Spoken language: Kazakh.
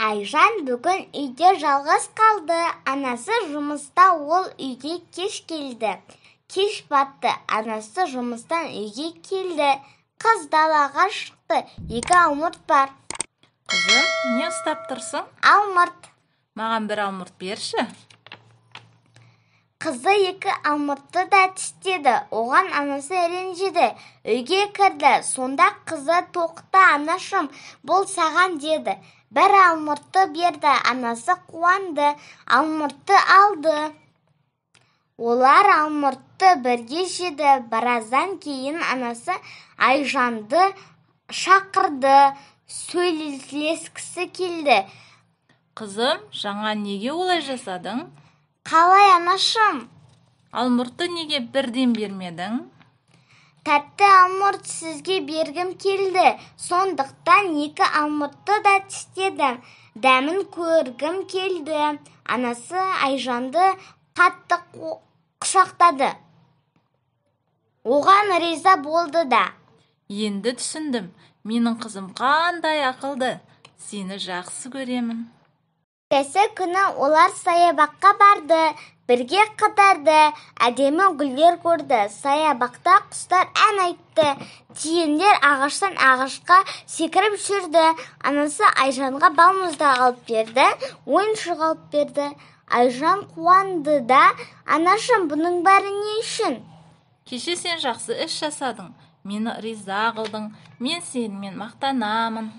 Айжан бүгін үйде жалғыз қалды. Анасы жұмыста, ол үйге кеш келді. Кеш батты, анасы жұмыстан үйге келді. Қыз далаға шықты, 2 алмұрт бар. Қызым, не ұстап тұрсың? Алмұрт. Маған бір алмұрт берші. Қызы 2 алмұртты да тістеді. Оған анасы ренжіді. Үйге кірді. Сонда қызы тоқта, анашым, бұл саған деді. Бір алмұртты берді. Анасы қуанды. Алмұртты алды. Олар алмұртты бірге жеді. Біраздан кейін анасы Айжанды шақырды. Сөйлескісі келді. Қызым, жаңа неге олай жасадың? Қалай, анашым? Алмұртты неге бірден бермедің? Тәтті алмұрт сізге бергім келді. Сондықтан 2 алмұртты да тістедім. Дәмін көргім келді. Анасы Айжанды қатты құшақтады. Оған риза болды да. Енді түсіндім. Менің қызым қандай ақылды. Сені жақсы көремін. Келесі күні олар саябаққа барды, бірге қыдырды, әдемі гүлдер көрді. Саябақта құстар ән айтты, тиіндер ағаштан ағашқа секіріп жүрді. Анасы Айжанға балмұздақ алып берді, ойыншық алып берді. Айжан қуанды да, анашым, бұның бәрі не үшін? Кеше сен жақсы іс жасадың, мені риза қылдың, мен сенімен мақтанамын.